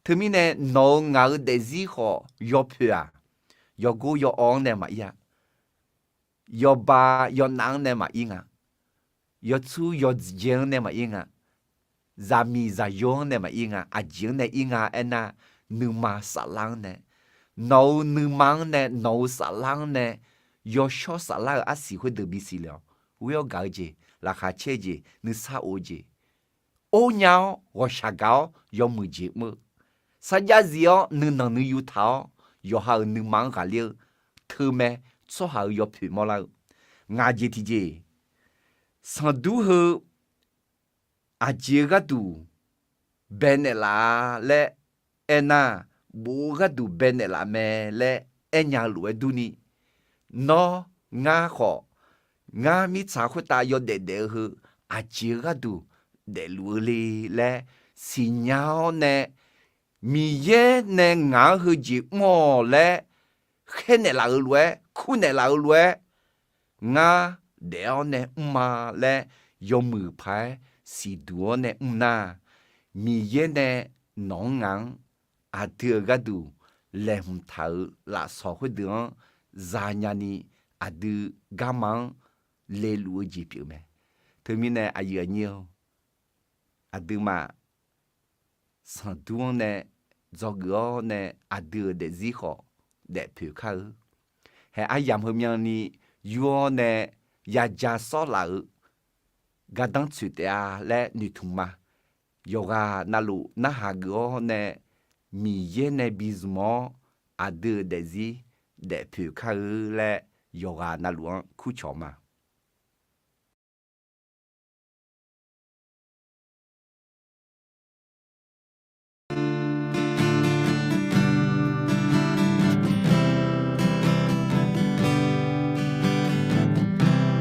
Teumirnae nawq-euq ngaq-euq daefzir khawf yawpoeq-aq, yawgor yaw-awr-anr nae maqir-a. Yawba yawnav-anr nae maqir nga. Yawtsur yawdzae-anr nae maqir nga. Zaqmiq zaqyo-anr nae maqir nga. Aqjeq-anr nae ir nga aernar, nuima saflar-anr nae, nawq-euq nuima-anr nae nawq-euq saflar-anr nae, yawshawr saflar-euq arsiq khoerdeuq bisiq le-awq. Ghoer-awr gaq-eu jeq, laqkhaq caer-eu jeq, nuisar of-eu jeq, or nya-awr ghawqshaq gaq-awr yawmuiq jeq mr-eu, sarjax zif-awr nuinanq nuiyu taq-awr yawqha-euq nuima-anr ghaqler-eu teumae, tsawrhaq-euq yawpoeq mawrlar-eu. Ngaq jeq tiqjeq, sanqdur heu aqjeq-eu gharduq baenaeq laf-a laer aernar, bof-eu gharduq baenaeq laf mae laer aernya-eu lof-aer durni, nawr, ngar khawf, ngar mirtsaq khoertav yawdaef daef-eu heu aqjeq-eu gharduq daefluf-eu le laer siqnya-awr nae, Miqyaer nae ngaq-anr heujeq mr-awq laer khaernaeq laf-eu lof-aer, kurnaeq laf-eu lof-aer, ngar daef-awr nae mr-a laer yawmuiq paq-aer siqduq-awr nae mr nar, Miqyaer nae nawq-anr ngaq-anr aqdui-euq gharduq laeqhmq taq-euq lafsawq khoerdeuq-anr zanya ni aqdui garma-anr leluf-eu jeq pyeuf mae. Teumirnae aqyuif aqnyir-or, aqduimaf sanqdur-anr nae dzawgeuf-awr nae aqdui-euq daefzir khawf daefpoeq kar-eu. Hae aryamq heumyan ni yur-awr nae yaja sawrlaf-euq gardanr tsoeq taef-a laer noeqtmq ma. Yawqghaq navluf narhaq geuf-awr nae Miqyaer nae bizmq-awr aqdui-euq daefzir daefpoeq kar-eu laer yawqghaq navluf-anr kurcawq ma.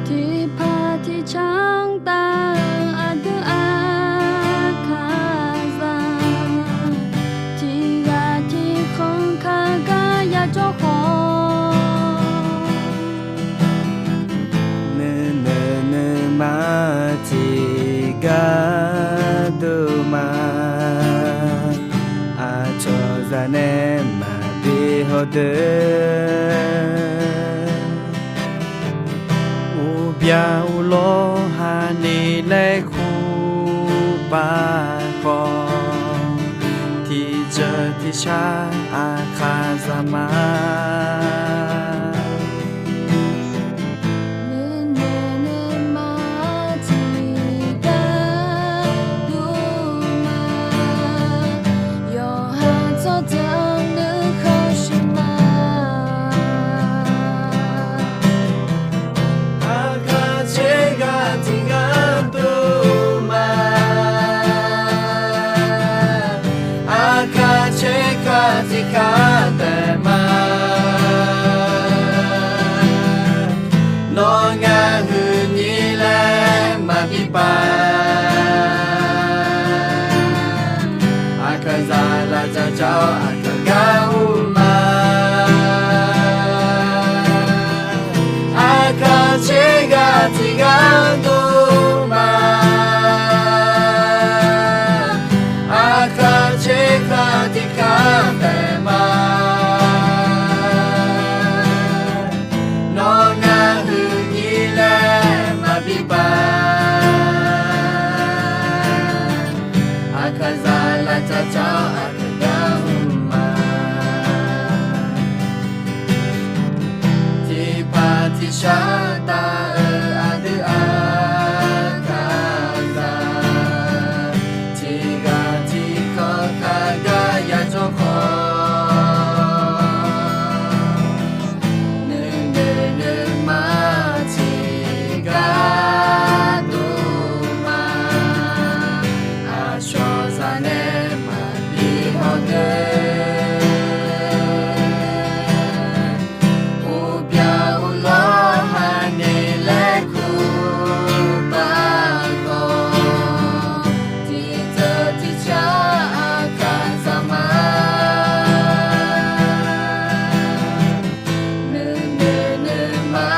Tiqpaq tiqcanr taf-euq aqdui aqkaqzaq, tiqghaq tiqkhanq kaqgar yajawr khawf, nuinoeq nuima tiqgar dov ma. Aqcawq zaq nae maqbi hawdeuq uqbya uqlawr haq ni laer kur pav khawf, tiqjeuq tiqshar aqkaqzaq ma. Nuinoeq nuima tiqgar dov ma. Yawqha tsawrjeuq nuikhanr shuif ma. Aqkaq tser ghaq tiqgar dov ma. Aqkaq tser ghaq tiqgar taef ma. Nawr ngar huiqnyir laer maqbi pav. Aqkaqzaq lavdzaq dzaq-awr aqkaq gar ur ma. Aqkaq tser ghaq tiqgar dov ma. Aqkaq tser ghaq tiqgar taef ma. Nawr ngar huiqnyir laer maqbi pav. Aqkaqzaq lavdzaq dzaq-awr aqkaq gar ur ma. Tiqpaq tiqshar taf-euq aqdui aqkaqzaq, tiqghaq tiqkhanq kaqgar yajawr khawf, nuinoeq nuima tiqgar dov ma. Aqcawq zaq nae maqbi hawdeuq uqbya uqlawr haq ni laer kur pav khawf, tiqjeuq tiqshar aqkaqzaq ma. Nuinoeq nuima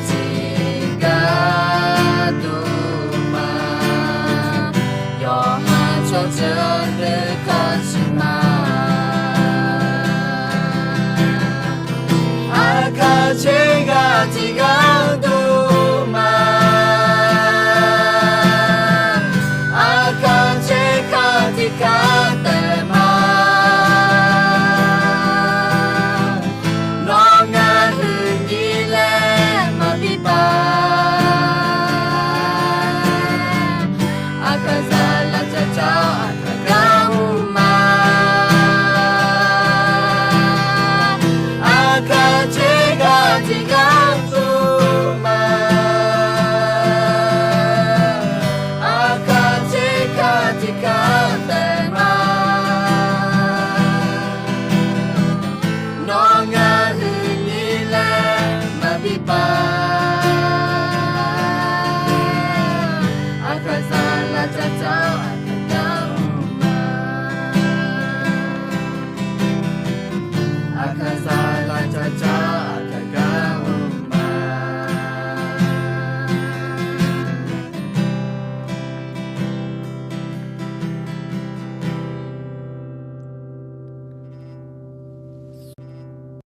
tiqgar dov ma. Yawqha tsawrjeuq nuikhanr shuif ma. Aqkaq tser ghaq tiqgar